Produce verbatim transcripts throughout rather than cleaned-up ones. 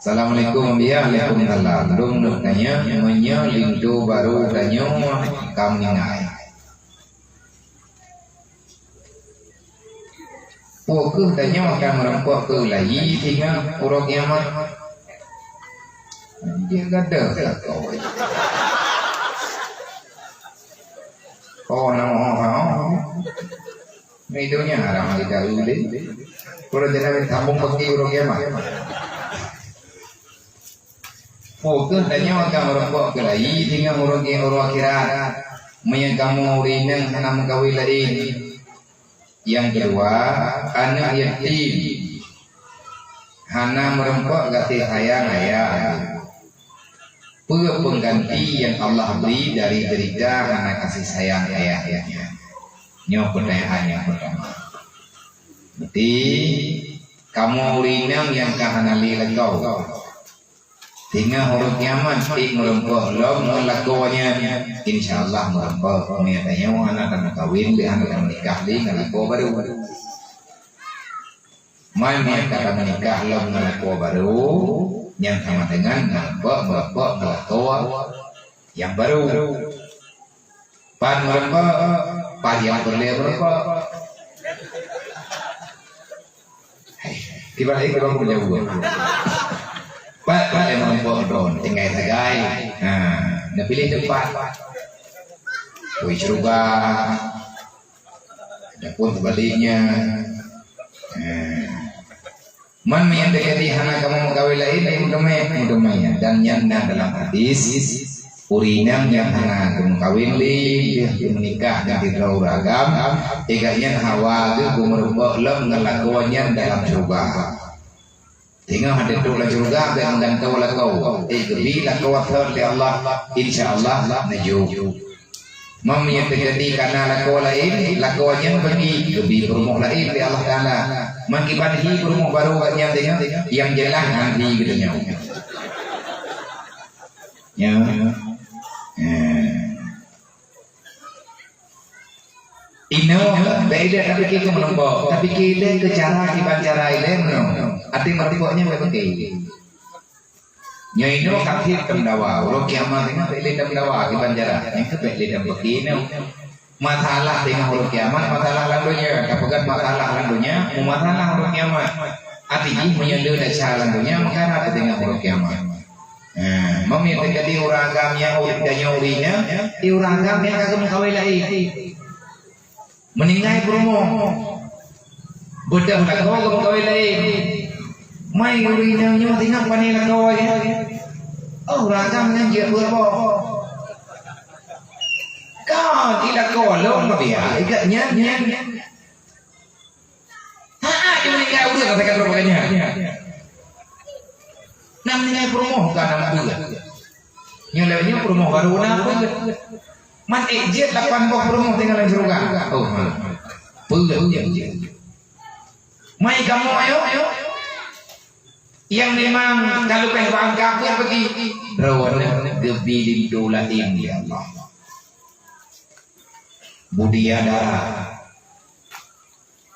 Assalamualaikum, ya, waalaikumsalam. Lôn neuk tanya, meunyoe linto barô tanyoe ka meuninggai, peu kheueh tanyoe akan meurumpok keu layi singoh uroe kiamat? Dia gadoh ka kawai. Oh, nama orang. Ni dunia haram kita dulu. Kalau jangan sambung pergi uroe kiamat. Fokus tanyoe akan meurumpok keu layi singoh uroe, uroe akhirat. Meunyoe kamoe ureueng inong hana meukawen laén. Nyang keudua, aneuk yatim hana meurumpok gaséh sayang ayah. Peue peungganti nyang Allah bri dari deurita hana gaséh sayang ayah nyan? Nyoe peutanyaan nyang peutama. Berarti kamoe ureueng inong nyang ka hana lé lakoe. Singoh uroe kiamat, ék meurumpok lom ngon lakoe nyan. Insya Allah meurumpok. Meunyoe tanyoe hana tameukawen lé, hana tameunikah lé ngon lakoe barô. Man nyang ka tameunikah lom ngon lakoe barô, nyan sama dengan meurumpok, meurumpok ngon lakoe nyang barô. Pat meurumpok, pat nyang peureulée meurumpok. Kiban lagée kiban peunyambung. Pat, pat nyang meurumpok droen, tinggai sagai. Ha, neupiléh teumpat. Ui syeuruga. Adapun seubaliknya, ha. Man nyang teujadi hana kamoe meukawen laén, meuteumé, meuteumé. Dan nyan na dalam hadis, ureueng inong nyang hana geumeukawen lé, lheueh geumeunikah dan sidroe ureueng agam, ék gobnyan hawa geuh geumeurumpok lom ngon lakoe nyan dalam syeuruga. Singoh hana trok lam syeuruga, bék meugantoe lakoe. Ék geubi lakoe thon lé Allah, insya Allah neujok. Meunyoe teujadi kana lakoe laén, lakoe nyan bagi geubi peurumoh laén lé Allah Taala. Meukiban hi peurumoh barô gobnyan singoh, nyang jeulaih han hi geutanyoe. Ya. Eh. Inoe, bèk ilèe tapike keu meurumpok, tapike ilèe keu cara kiban cara ilèe meunoe. Até meurumpok nyan bèk pike. Nyoe inoe ka kheueh tameudawa, uroe kiamat nyoe bèk lé tameudawa kiban cara. Nyan keuh bèk lé tapike inoe. Masalah teungoh uroe kiamat, masalah lam donya. Tapeugah masalah lam donya, meumasalah uroe kiamat. Até jih meunyoe le desya lam donya, meukarat teungoh uroe kiamat. Nah, meunyoe teujadi ureueng agam nyan, ureueng tanyoe ureueng nyan, di ureueng agam nyan ka geumeukawen laén. Meuninggai peurumoh. Beudôh lakoe geumeukawen laén. Mai ureueng inong nyoe singoh pane lakoe nyan. Oh, ureueng agam nyan jeuet beuet boh. Kon, i lakoe lôn biasa, i gobnyan, nyan. Ha, ha, nyoe meuninggai ureueng ka sakét droe nyan. Nyang meuninggai peurumoh ka na beuet. Nyoe lewat nyoe peurumoh barô na beuet. Man ék jeuet lapan boh peurumoh tinggai lam syeuruga. Oh, ha. Peue jeuet. Mai kamoe ayo. Nyang memang ka leupah bak angka peue bagi. Droeneuh geubi linto laén lé Allah. Budiadari.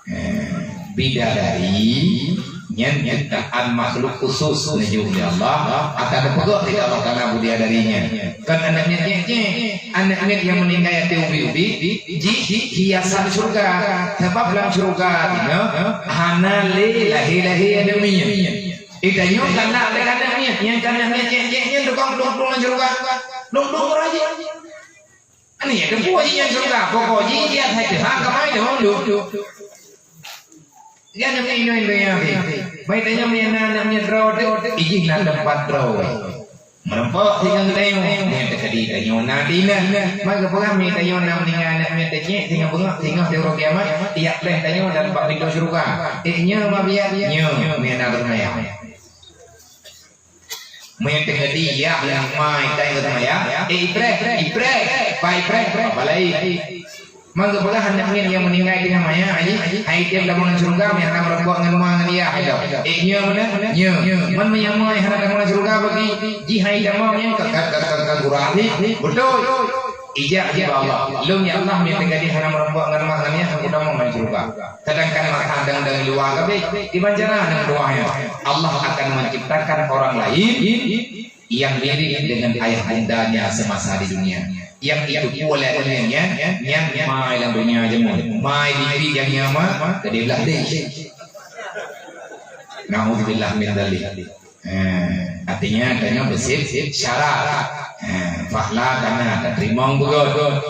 Eh, bidadari nyan ciptaan makhluk khusus neujok lé Allah, ata neupeugah lé Allah Taala bidadari nyan. Kon aneuk miet nyék-nyék, aneuk miet nyang meuninggai até ubit-ubit, jih hiasan syeuruga. Sabab lam syeuruga nyan hana lé lahé-lahé aneuk miet. Di tanyoe ka na lé aneuk miet, nyang ka aneuk miet nyék-nyék nyan tukang plueng-plueng lam syeuruga. Plueng-plueng uroe jih. Ani, teupeu jih nyan syeuruga, pokok jih, jih asai Tuhan, ka mai deungon duek. Nyan nyang inoe donya teuh. Bai tanyoe nyan na aneuk miet droe teuh, ijih na teumpat droe. Meurumpok singoh geutanyoe, nyan teukeudi tanyoe na dinah. Maka peugah mi tanyoe na meuninggai aneuk miet teuh nyék, singoh beungöh, singoh di uroe kiamat, tiep lheueh tanyoe dan bak pintoe syeuruga. Eh, nyoe ma biet, nyoe, nyoe na beureumayang. Meunyoe teukeudi yah nyang ma itai ngon maya, eh, ipreh, ipreh, pa ipreh, pa balai. Mangga peugah aneuk miet nyang meuninggai teungoh maya, hai tiep lam syeuruga, meuhana meurumpok ngon ma ngon yah, hai dok. Eh, nyoe meunan, nyoe. Man meunyoe ma hana lam syeuruga bagi, jih hai tamong nyan ka, ka, ka, ka, ka gurah, beutôi. Ijak di Allah. Lôn ya Allah, mita gadih hana meureumpok ngon mak ngon yah, hana udang ngon syurga. Sedangkan mata dang-dang luwa kabeh, di banjaran nyang doa nyan. Allah akan menciptakan orang lain yang mirip dengan ayah bundanya semasa di dunia. Yang itu pula dunia nyan, nyan mai lam dunia jameun. Mai bibi nyang nyama, jadi belah deh. Nauzubillah min dzalik. Eh, artinya, tanyoe beusip syarat. Eh, fahla kana, teurimong beugöt.